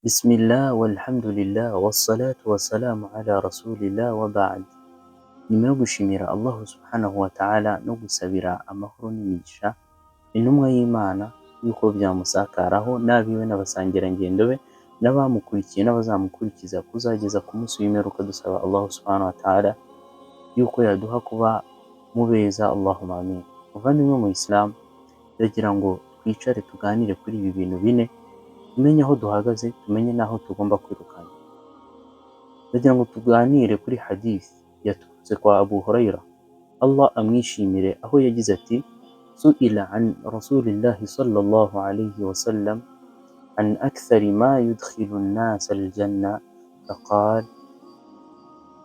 Bismillah walhamdulillah wassalatu wassalamu ala rasulillah wa ba'd. Nyuma yo gushimira Allah subhanahu wa ta'ala no gusabira amahoro n'imigisha intumwa y'Imana yuko byamusakaraho n'abiwe n'abasangirangendo be n'abamukurikiye n'abazamukurikiza kuzageza ku munsi w'imperuka, dusaba Allah subhanahu wa ta'ala yuko yaduha kuba mu beza, Allahumma amin. Muvandimwe mu Islam, ndagira ngo twicare tuganire kuri ibi bintu bine, tumenye aho duhagaze, tumenye n'aho tugomba kwirukanka. Ndagira ngo tuganire kuri hadith yaturutse kwa Abu Huraira, Allah amwishimire, aho yagize ati: "Su'ila an rasulillahi sallallahu alayhi wasallam an akthari ma yudkhilu an-nas al-janna, faqal: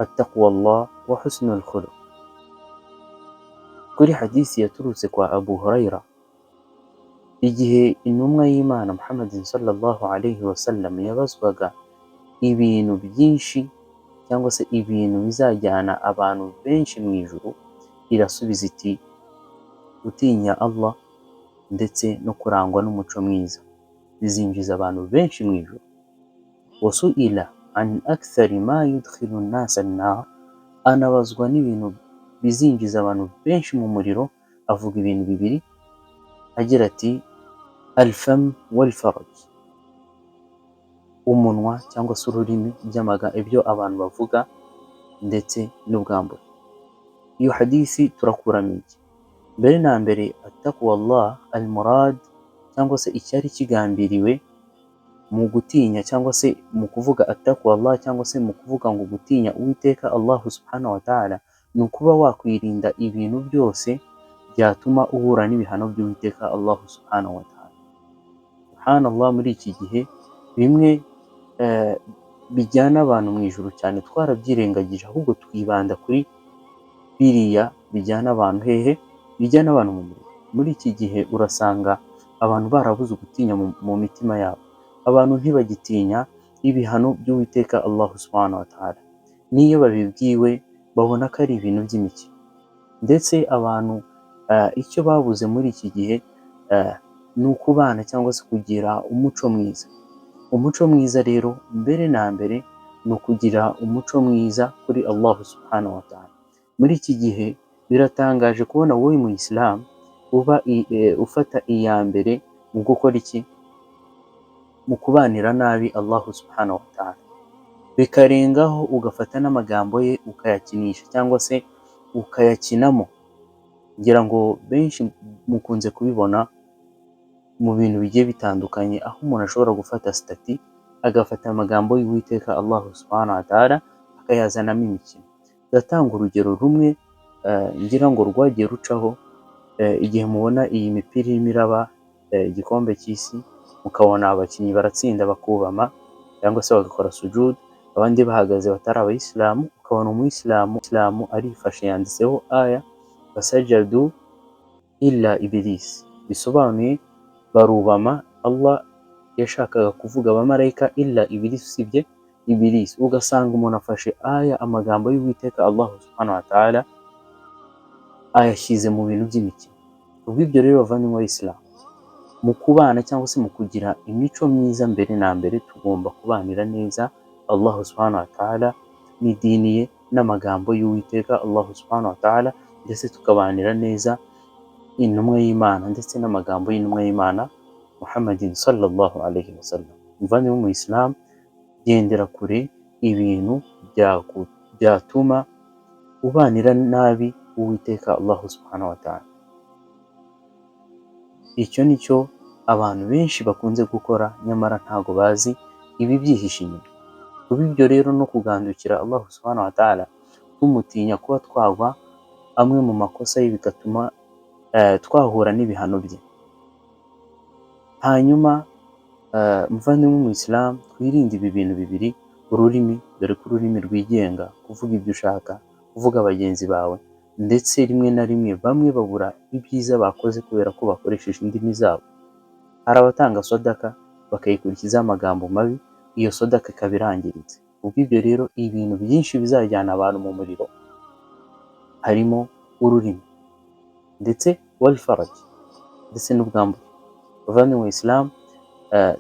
attaqwa Allah wa husnu al-khuluq." Kuri hadisi yaturutse kwa Abu Huraira, igihe intumwa y'Imana Muhammad sallallahu alayhi wasallam yabazwaga ibintu byinshi cyangwa se ibintu bizajyana abantu benshi mu ijuru, irasubiza iti: "Gutinya Allah ndetse no kurangwa n'umuco mwiza bizinjiza abantu benshi mu ijuru." Wasu'ila an akthari ma yudkhilu an-nas an-nar, anabazwa n'ibintu bizinjiza abantu benshi mu muriro, avuga ibintu bibiri agira ati: "Alfam wal farj", umunwa cyangwa se ururimi, by'amaga ibyo abantu bavuga ndetse n'ubwambure. Iyo hadisi turakuramo iki? Mbere na mbere, attaqwa Allah al murad, cyangwa se icyari kigambiriwe mu gutinya cyangwa se mu kuvuga attaqwa Allah, cyangwa se mu kuvuga ngo gutinya Uwiteka Allah subhanahu wa ta'ala, ni ukuba wakwirinda ibintu byose byatuma uhura n'ibihano by'Uwiteka Allah subhanahu wa ta'ala. Subhanallah, muri iki gihe bimwe bijyana abantu mu ijuru cyane twarabyirengagije, ahubwo twibanda kuri biriya bijyana abantu hehe? Bijyana abantu mu muriro. Muri iki gihe urasanga abantu barabuze ugutinya mu mitima yabo. Abantu ntibagitinya ibihano by'Uwiteka Allah subhanahu wa ta'ala, n'iyo babibwiwe babona ko ari ibintu by'imikino. Ndetse abantu icyo babuze muri iki gihe ni ukubana cyangwa se kugira umuco mwiza. Umuco mwiza rero, mbere na mbere, ni ukugira umuco mwiza kuri Allah subhanahu wa ta'ala. Muri iki gihe biratangaje kubona wowe mu Isilamu uba ufata iya mbere mu gukora iki? Mu kubanira nabi Allah subhanahu wa ta'ala, bikarengaho ugafata n'amagambo ye ukayakinisha cyangwa se ukayakinamo. Ngira ngo benshi mukunze kubibona mu bintu bigiye bitandukanye, aho umuntu ashobora gufata status, agafata amagambo y'Uwiteka Allah subhanahu wa ta'ala, akayazanamo imikino. Ndatanga urugero rumwe ngira ngo rwagiye rucaho igihe mubona iyi mipira irimo iraba, igikombe cy'isi, mukabona abakinnyi baratsinda bakubama cyangwa se bagakora sujud, abandi bahagaze batari abayisilamu, ukabona umuyisilamu isilamu arifashe yanditseho aya "fasajadu illa Ibilisi", bisobanuye barubama. Allah yashakaga kuvuga abamarayika, illa Ibilisi, usibye Ibilisi. Ugasanga umuntu afashe aya, amagambo y'Uwiteka Allah subhanahu wa ta'ala, ayashyize mu bintu by'imikino. Kubw'ibyo rero, bavandimwe b'Abayisilamu, mu kubana cyangwa se mu kugira imico myiza, mbere na mbere tugomba kubanira neza Allah subhanahu wa ta'ala n'idini ye n'amagambo y'Uwiteka Allah subhanahu wa ta'ala, ndetse tukabanira neza intumwa y'Imana ndetse n'amagambo y'intumwa y'Imana Muhammadin sallallahu alayhi wasallam. Muvandimwe mu Islam, gendera kure ibintu byatuma ubanira nabi Uwiteka Allah subhanahu wa ta'ala. Icyo ni cyo abantu benshi bakunze gukora, nyamara ntago bazi ibibyihishe inyuma. Kuba ibyo rero no kugandukira Allah subhanahu wa ta'ala, tumutinya kuba twagwa amwe mu makosa ye, bigatuma twahura n'ibihano bye. Hanyuma muvandimwe mu Islam, twirinde ibi bintu bibiri: ururimi, dore ko ururimi rwigenga kuvuga ibyo ushaka, kuvuga bagenzi bawe, ndetse rimwe na rimwe bamwe babura ibyiza bakoze kubera ko bakoresheje indimi zabo. Hari abatanga sodaka bakayikurikizaho amagambo mabi, iyo sodaka ikaba irangiritse. Kubw'ibyo rero, ibintu byinshi bizajyana abantu mu muriro harimo ururimi ndetse wal faraj, ndetse n'ubwambure. Bavandimwe mu Islam,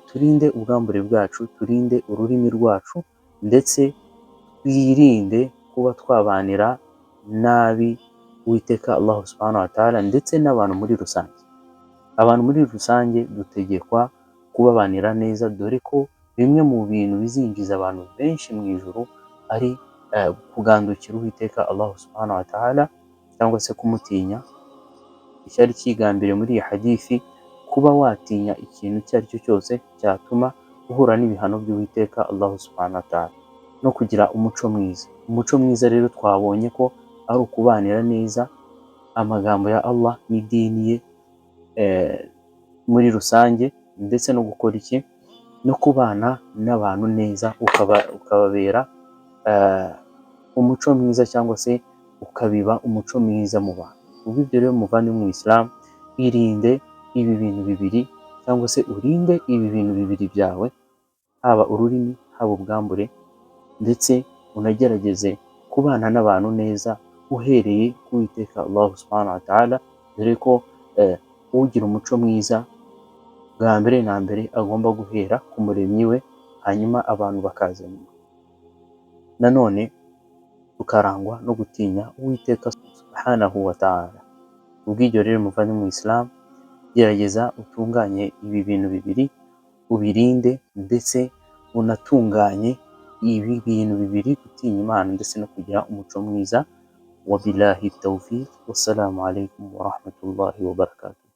Turinde ubwambure bwacu, turinde ururimi rwacu, ndetse twirinde kuba twabanira nabi Uwiteka Allahu subhanahu wa ta'ala ndetse n'abantu muri rusange. Abantu muri rusange dutegekwa kubabanira neza, dore ko bimwe mu bintu bizinjiza abantu benshi mu ijuru ari kugandukira Uwiteka Allahu subhanahu wa ta'ala cyangwa se kumutinya. Icyari kigambiriwe muri iyi hadithi, kuba watinya ikintu icyo ari cyo cyose cyatuma uhura n'ibihano by'Uwiteka Allahu subhanahu wa ta'ala, no kugira umuco mwiza. Umuco mwiza rero twabonye ko ari ukubanira neza amagambo ya Allah n'idini ye muri rusange, ndetse no gukora iki? No kubana n'abantu neza, ukababera umuco mwiza cyangwa se ukabiba umuco mwiza mu bantu. Ubwo ibyo rero, muvandimwe mu Isilamu, irinde ibi bintu bibiri cyangwa se urinde ibi bintu bibiri byawe, haba ururimi, haba ubwambure, ndetse unagerageze kubana n'abantu neza uhereye ku Uwiteka Allahu subhanahu wa ta'ala, dore ko ugira umuco mwiza bwa mbere na mbere agomba guhera ku muremyi we, hanyuma abantu bakaza nyuma. Nanone tukarangwa no gutinya Uwiteka subhanahu wa ta'ala. Ubw'ibyo rero, muvandimwe mu Isilamu, gerageza utunganye ibi bintu bibiri, ubirinde, ndetse unatunganye ibi bintu bibiri: gutinya Imana ndetse no kugira umuco mwiza. Wabillahi tawfiq, wassalamu alaikum warahmatullahi wabarakatuh.